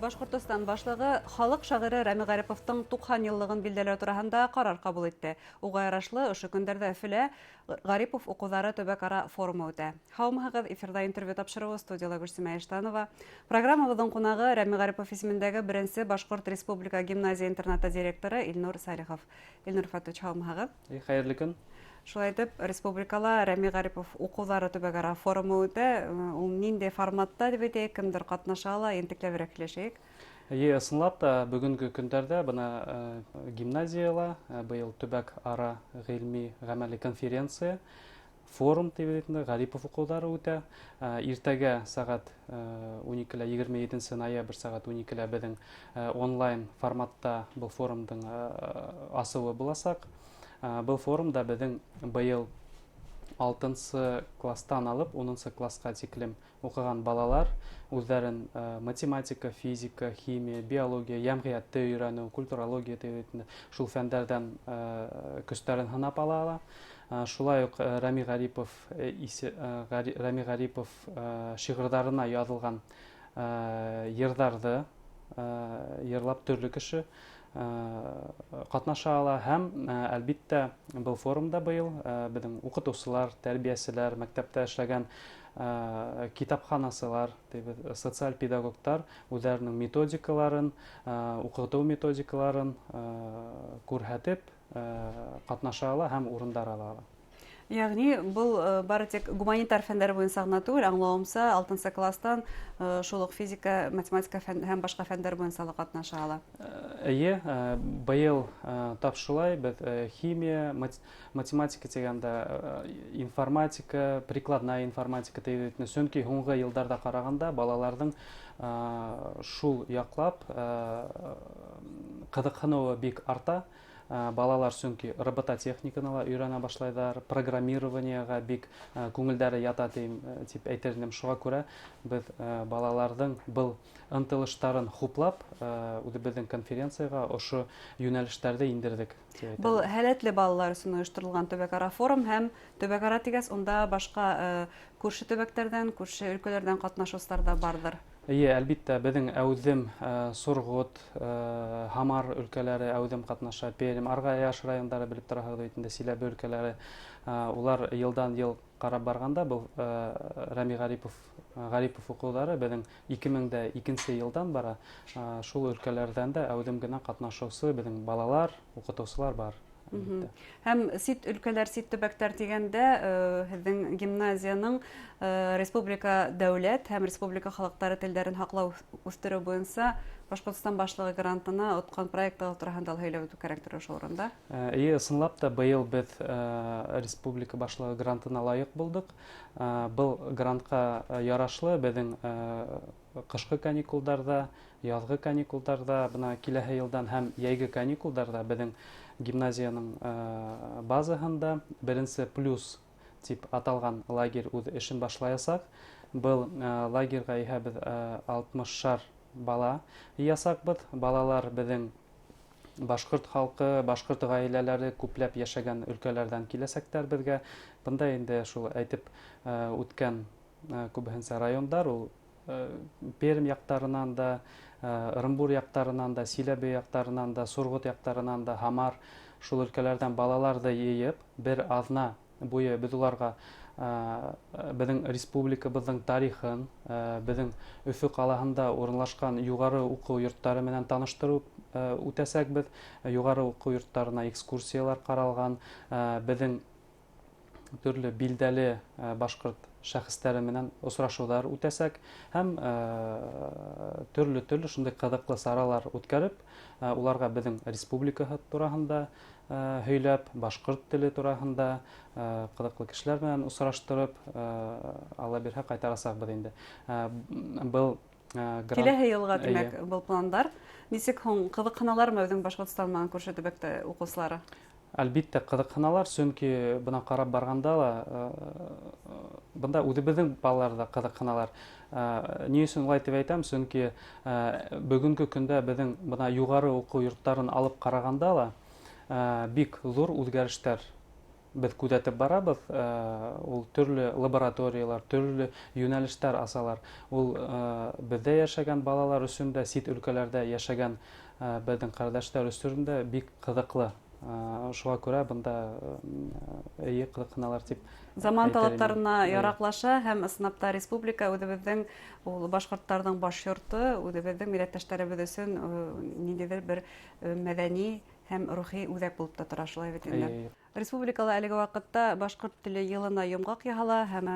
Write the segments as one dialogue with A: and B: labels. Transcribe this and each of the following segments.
A: Башҡортостан башлығы халыҡ шағиры Рәми Ғариповтың 90 йыллығын билдәләү тураһында ҡарар ҡабул итте. Уға ярашлы, ошо көндәрҙә Өфөлә Ғарипов уҡыуҙары төбәк-ара форумы үтә. Һаумыһығыҙ, эфирҙа интервью тапшырыуы, студияла Гөлсимә Иштанова. Программабыҙҙың ҡунағы Рәми Ғарипов исемендәге беренсе башҡорт республика гимназия-интернаты директоры Илнур Салихов. Илнур Фатович, һаумыһығыҙ.
B: Хәйерле көн.
A: Шулай итеп, республикала Рәми Ғарипов уҡыуҙары төбәк-ара форумы үтә. Ул ниндәй форматта тип әйтәйек, кемдер ҡатнаша ала, ентекләберәк һөйләшәйек.
B: Эйе, ысынлап та, бөгөнгө көндәрҙә бына гимназияла быйыл төбәк-ара ғилми ғәмәли конференция, форум тип әйтелә, Ғарипов уҡыуҙары үтә. Иртәгә сәғәт 12-лә, 27 ноябрь сәғәт 12-лә беҙҙең онлайн форматта был форумдың асыуы буласаҡ. Был форумда беҙҙең быйыл 6 класстан алып 10 классҡа тиклем уҡыған балалар үҙҙәрен математика, физика, химия, биология, йәмғиәтте өйрәнеү, культурология тип әйтелә, шул фәндәрҙән көстәрен һынап ала ала. Шулай уҡ Рәми Ғарипов шиғырҙарына яҙылған йырҙарҙы йырлап төрлө кеше ҡатнаша ала. Һәм, әлбиттә, был форумда быйыл беҙҙең уҡытыусылар, тәрбиәселәр, мәктәптә эшләгән китапханасылар, тибеҙ, социаль педагогтар үҙҙәренең методикаларын, уҡытыу методикаларын күрһәтеп ҡатнаша ала һәм урындар ала ала.
A: Йәғни был бары тик гуманитар фәндәр буйынса ғына түгел, аңлауымса, 6 класстан шул уҡ физика, математика һәм башҡа фәндәр буйынса ла ҡатнаша ала.
B: Эйе, быйыл тап шулай беҙ химия, математика тигәндә, информатика, прикладная информатика тип әйтелә. Сөнки һуңғы йылдарҙа ҡарағанда балаларҙың шул яҡлап ҡыҙыҡһыныуы бик арта. Балалар сөнки робототехниканы ла өйрәнә башлайҙар, программированиеға бик күңелдәре ята тип әйтер инем. Шуға күрә беҙ балаларҙың был ынтылыштарын хуплап, үҙебеҙҙең конференцияға ошо йүнәлештәрҙе индерҙек, тип әйтер
A: Был
B: инем.
A: һәләтле балалар өсөн ойошторолған төбәк-ара форум һәм төбәк-ара тигәс, унда башҡа күрше төбәктәрҙән, күрше өлкәләрҙән ҡатнашыусылар ҙа барҙыр.
B: Эйе, әлбиттә, беҙҙең Әүҙем, Сорғот, Һамар өлкәләре әүҙем ҡатнаша, Пермь, Арғаяш райондары белеп тораһығыҙ бит инде, Силәбе өлкәләре. Улар йылдан йыл ҡарап барғанда был Рәми Ғарипов уҡыуҙары беҙҙең 2002 йылдан бара. Шул өлкәләрҙән дә әүҙем генә ҡатнашыусы беҙҙең балалар, уҡытыусылар бар.
A: Һәм сит өлкәләр, сит төбәктәр тигәндә, һеҙҙең гимназияның республика дәүләт һәм республика халыҡтары телдәрен һаҡлау үҫтереү буйынса Башҡортостан башлығы грантына отҡан проекты тураһында ла һөйләп үтеү кәрәктер ошо урында.
B: Эйе, ысынлап та, быйыл беҙ республика башлығы грантына лайыҡ булдыҡ. Был грантҡа ярашлы беҙҙең ҡышҡы каникулдарҙа, яҙғы каникулдарҙа, бына киләһе йылдан һәм йәйге каникулдарҙа беҙҙең гимназияның базаһында беренсе плюс тип аталған лагерь үҙ эшен башлаясаҡ. Был лагерға иһә беҙ 60-шар бала йыясаҡбыҙ. Балалар беҙҙең башҡорт халҡы, башҡорт ғаиләләре күпләп йәшәгән өлкәләрҙән киләсәктәр беҙгә. Бында инде шул әйтеп үткән күбеһенсә райондар, ул Пермь яҡтарынан да, Ырымбур яҡтарынан да, Силәбе яҡтарынан да, Сурғот яҡтарынан да, Һамар, шул өлкәләрҙән балаларҙы йыйып, бер аҙна буйы беҙ уларға беҙҙең республикабыҙҙың тарихын, беҙҙең Өфө ҡалаһында урынлашҡан юғары уҡыу йорттары менән таныштырып үтәсәкбеҙ. Юғары уҡыу йорттарына экскурсиялар ҡаралған, беҙҙең төрлө билдәле башҡорт шәхестәре менән осрашыуҙар үтәсәк һәм төрлө-төрлө шундай ҡыҙыҡлы саралар үткәреп, уларға беҙҙең республика тураһында һөйләп, башҡорт теле тураһында ҡыҙыҡлы кешеләр менән осраштырып, Алла бирһә ҡайтарасаҡбыҙ инде. Был грант
A: Киләһе йылға, тимәк,
B: Эйе.
A: был пландар. Нисек һуң ҡыҙыҡһыналармы беҙҙең Башҡортостан менән күрше төбәктә уҡыусылары?
B: Әлбиттә, ҡыҙыҡһыналар, сөнки бына ҡарап барғанда ла, бында үҙебеҙҙең балалар ҙа ҡыҙыҡһыналар. Ни өсөн улай тип әйтәм? Сөнки бөгөнгө көндә беҙҙең бына юғары уҡыу йорттарын алып ҡарағанда ла, бик ҙур үҙгәрештәр Беҙ күҙәтеп барабыҙ, ул төрлө лабораториялар, төрлө йүнәлештәр асалар. Ул беҙҙә йәшәгән балалар өсөн дә, сит өлкәләрҙә йәшәгән беҙҙең ҡәрҙәштәр өсөн дә бик ҡыҙыҡлы. Шуға күрә бында эйе ҡыҙыҡһыналар тип
A: Заман талаптарына яраҡлаша һәм ысынлап та республика үҙебеҙҙең ул башҡорттарҙың баш йорто, үҙебеҙҙең милләттәштәребеҙ өсөн ниндәйҙер бер мәҙәни һәм рухи үҙәк булып та тора, шулай бит инде. Республикала әлеге ваҡытта башҡорт теле йылына йомғаҡ яһала һәм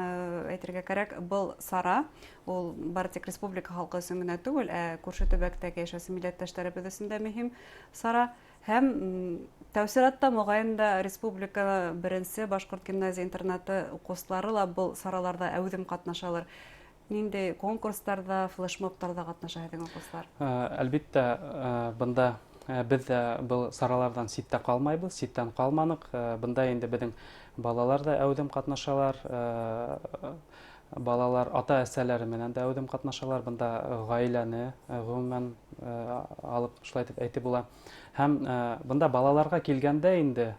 A: әйтергә кәрәк, был сара ул бары тик республика халҡы өсөн генә түгел, ә күрше төбәктәге йәшәүсе милләттәштәребеҙ өсөн дә мөһим сара. Һәм тәү сиратта моғайын да республика беренсе башҡорт гимназия интернаты уҡыусылары ла был сараларҙа әүҙем ҡатнашалар. Ниндәй конкурстарҙа, флешмобтарҙа ҡатнаша һеҙҙең уҡыусылар?
B: Әлбиттә, бында беҙ ҙә был сараларҙан ситтә ҡалмайбыҙ, ситтән ҡалманыҡ. Бында инде беҙҙең балалар ҙа әүҙем ҡатнашалар, балалар ата-әсәләре менән дә әүҙем ҡатнашалар. Бында ғаиләне ғөмүмән алып шулай итеп әйтеп була. Һәм бында балаларға килгәндә инде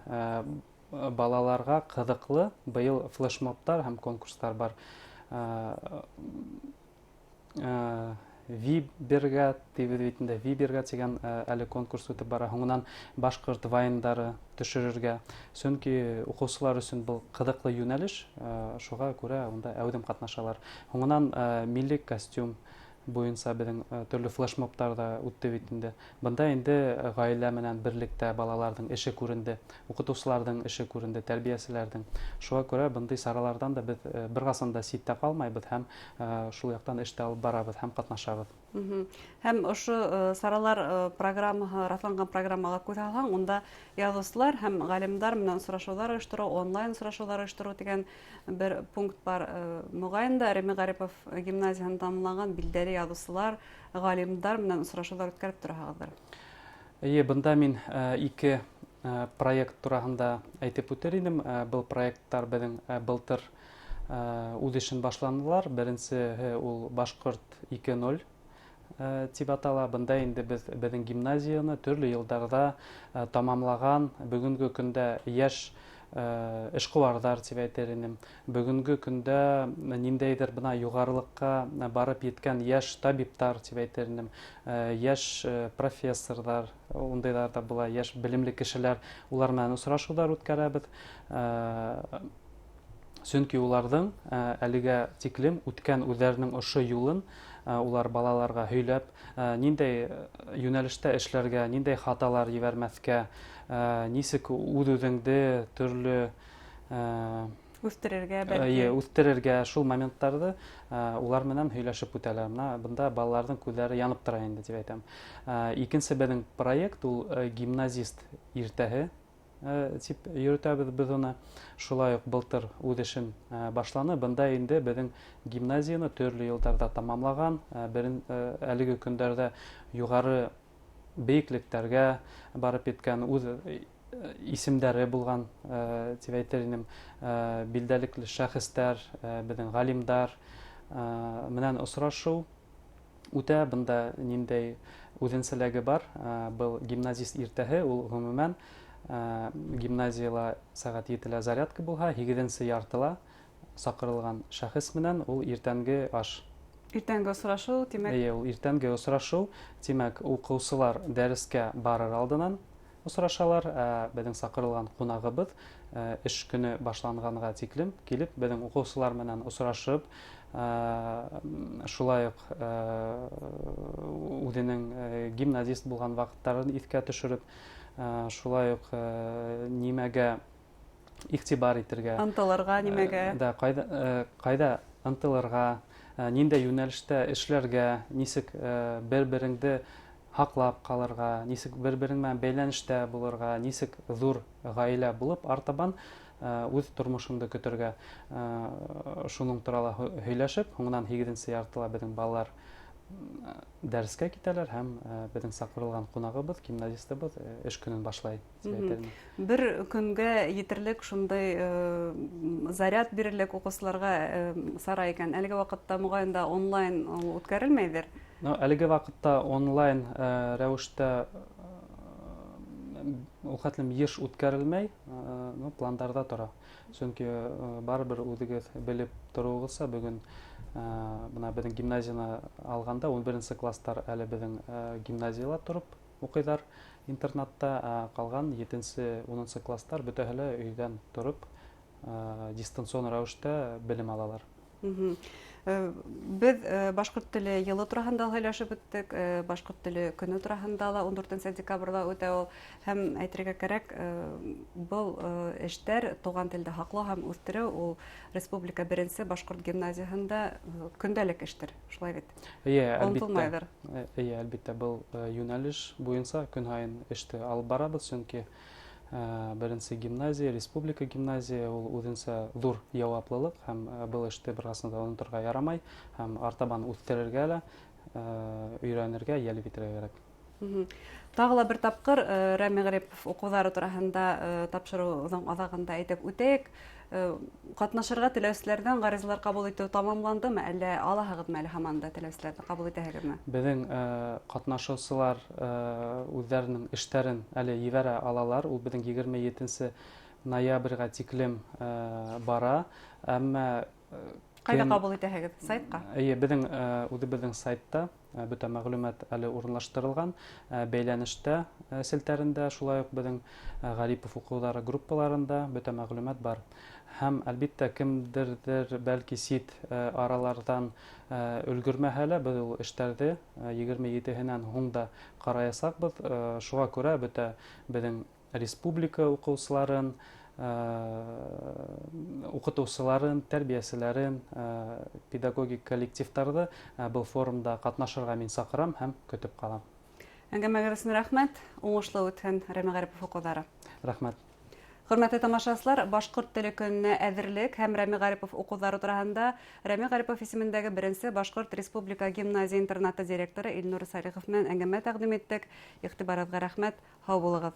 B: балаларға ҡыҙыҡлы быйыл флешмобтар һәм конкурстар бар. Виберга тибеҙ бит инде, Виберга тигән әле конкурс үтеп бара. Һуңынан башҡорт вайндары төшөрөргә. Сөнки уҡыусылар өсөн был ҡыҙыҡлы йүнәлеш, шуға күрә унда әүҙем ҡатнашалар. Һуңынан милли костюм буйынса беҙҙең төрлө флешмобтар да үтте бит инде. Бында инде ғаилә менән берлектә балаларҙың эше күренде, уҡытыусыларҙың эше күренде, тәрбиәселәрҙең. Шуға күрә бындай сараларҙан да беҙ бер ҡасан да ситтә ҡалмайбыҙ һәм шул яҡтан эштә алып барабыҙ һәм ҡатнашабыҙ.
A: Һәм ошо саралар программаһы, раҫланған программаға күҙ һалһаң, унда яҙыусылар һәм ғалимдар менән осрашыуҙар ойоштороу, онлайн осрашыуҙар ойоштороу тигән бер пункт бар. Моғайын да Рәми Ғарипов гимназияһын тамамлаған билдәле яҙыусылар, ғалимдар менән осрашыуҙар үткәреп тораһығыҙҙыр.
B: Эйе, бында мин ике проект тураһында әйтеп үтер инем. Был проекттар беҙҙең былтыр үҙ эшен башланылар. Беренсеһе ул Башҡорт ике ноль тип атала. Бында инде беҙ беҙҙең гимназияны төрлө йылдарҙа тамамлаған, бөгөнгө көндә йәш эшҡыуарҙар тип әйтер инем. Бөгөнгө көндә ниндәйҙер бына юғарылыҡҡа барып еткән йәш табиптар тип әйтер инем, йәш профессорҙар, ундайҙар ҙа була, йәш белемле кешеләр, улар менән осрашыуҙар үткәрәбеҙ. Сөнки уларҙың әлегә тиклем үткән үҙҙәренең ошо юлын улар балаларға һөйләп, ниндәй йүнәлештә эшләргә, ниндәй хаталар ебәрмәҫкә, нисек үҙ-үҙеңде төрлө
A: үҫтерергә, бәлки.
B: Эйе, үҫтерергә, шул моменттарҙы улар менән һөйләшеп үтәләр. Бына бында балаларҙың күҙҙәре янып тора инде тип әйтәм. Икенсе беҙҙең проект ул гимназист иртәһе тип йөрөтәбеҙ беҙ уны. Шулай уҡ былтыр үҙ эшен башланы. Бында инде беҙҙең гимназияны төрлө йылдарҙа тамамлаған, әлеге көндәрҙә юғары бейеклектәргә барып еткән, үҙ исемдәре булған тип әйтер инем, билдәлекле шәхестәр, беҙҙең ғалимдар менән осрашыу үтә. Бында ниндәй үҙенсәлеге бар? Был гимназист иртәһе ул ғөмүмән гимназияла сәғәт етелә зарядка булһа, һигеҙенсе яртыла саҡырылған шәхес менән ул иртәнге аш.
A: Иртәнге осрашыу, тимәк?
B: Эйе, ул иртәнге осрашыу, тимәк, уҡыусылар дәрескә барыр алдынан осрашалар. Беҙҙең саҡырылған ҡунағыбыҙ эш көнө башланғанға тиклем килеп, беҙҙең уҡыусылар менән осрашып, шулай уҡ үҙенең гимназист булған ваҡыттарын иҫкә төшөрөп, шулай уҡ нимәгә иғтибар итергә,
A: ынтылырға нимәгә?
B: Да, ҡайҙа ынтылырға, ниндәй йүнәлештә эшләргә, нисек бер-береңде һаҡлап ҡалырға, нисек бер-берең менән бәйләнештә булырға, нисек ҙур ғаилә булып артабан үҙ тормошоңдо көтөргә, шуның турала һөйләшеп, һуңынан һигеҙенсе яртыла беҙҙең балалар дәрескә китәләр һәм беҙҙең саҡырылған ҡунағыбыҙ, гимназистыбыҙ эш көнөн башлай, тип әйтер инем.
A: Бер көнгә етерлек шундай заряд бирерлек уҡыусыларға сара икән. Әлеге ваҡытта моғайын да онлайн үткәрелмәйҙер?
B: Әлеге ваҡытта онлайн рәүештә Ул хәтлем йыш үткәрелмәй, ну, пландарҙа тора. Сөнки барыбер үҙегеҙ белеп тороуығыҙса, бөгөн бына беҙҙең гимназияны алғанда 11 кластар әле беҙҙең гимназияла тороп уҡыйҙар интернатта, ә ҡалған 7-10 кластар бөтәһе лә өйҙән тороп дистанцион рәүештә белем алалар.
A: Беҙ башҡорт теле йылы тураһында һөйләшеп үттек, башҡорт теле көнө тураһында ла 14 декабрҙә үтә ул. Һәм әйтергә кәрәк, был эштәр туған телде һаҡлау һәм үҫтереү ул республика беренсе башҡорт гимназияһында көндәлек эштер, шулай бит?
B: Эйе, әлбиттә.
A: Онотолмайҙыр.
B: Эйе, әлбиттә, был йүнәлеш буйынса көн һайын эште алып барабыҙ, сөнки беренсе гимназия, республика гимназия ул үҙенсә ҙур яуаплылыҡ, һәм был эште бер ҡасан да оноторға ярамай, һәм артабан үҫтерергә лә, өйрәнергә, йәлеп итергә кәрәк.
A: Тағы ла бер тапҡыр Рәми Ғарипов уҡыуҙары тураһында тапшырыуҙың аҙағында әйтеп үтәйек. Ҡатнашырға теләүселәрҙән ғаризалар ҡабул итеү тамамландымы, әллә алаһығыҙмы әле һаман да теләүселәрҙе ҡабул итәһегеҙме?
B: Беҙҙең ҡатнашыусылар үҙҙәренең эштәрен әле ебәрә алалар. Ул беҙҙең 27 ноябргә тиклем бара. Әммә
A: Ҡайҙа ҡабул итәһегеҙ? Сайтҡа?
B: Эйе, беҙҙең үҙебеҙҙең сайтта бөтә мәғлүмәт әле урынлаштырылған, бәйләнештә селтәрендә, шулай уҡ беҙҙең Ғарипов уҡыуҙары группаларында бөтә мәғлүмәт бар. Һәм әлбиттә кемдерҙер бәлки сит араларҙан өлгөрмәһә лә, беҙ ул эштәрҙе 27-һенән һуң да ҡараясаҡбыҙ. Шуға күрә бөтә беҙҙең республика уҡыусыларын, уҡытыусыларын, тәрбиәселәрен, педагогик коллективтарҙы был форумда ҡатнашырға мин саҡырам һәм көтөп ҡалам.
A: Әңгәмәгеҙ өсөн рәхмәт. Уңышлы үтһен Рәми Ғарипов уҡыуҙары.
B: Рәхмәт.
A: Хөрмәтле тамашасылар, башҡорт теле көнөнә әҙерлек һәм Рәми Ғарипов уҡыуҙары тураһында Рәми Ғарипов исемендәге беренсе башҡорт республика гимназия интернаты директоры Илнур Салихов менән әңгәмә тәҡдим иттек. Иғтибарығыҙға рәхмәт. Һау булығыҙ.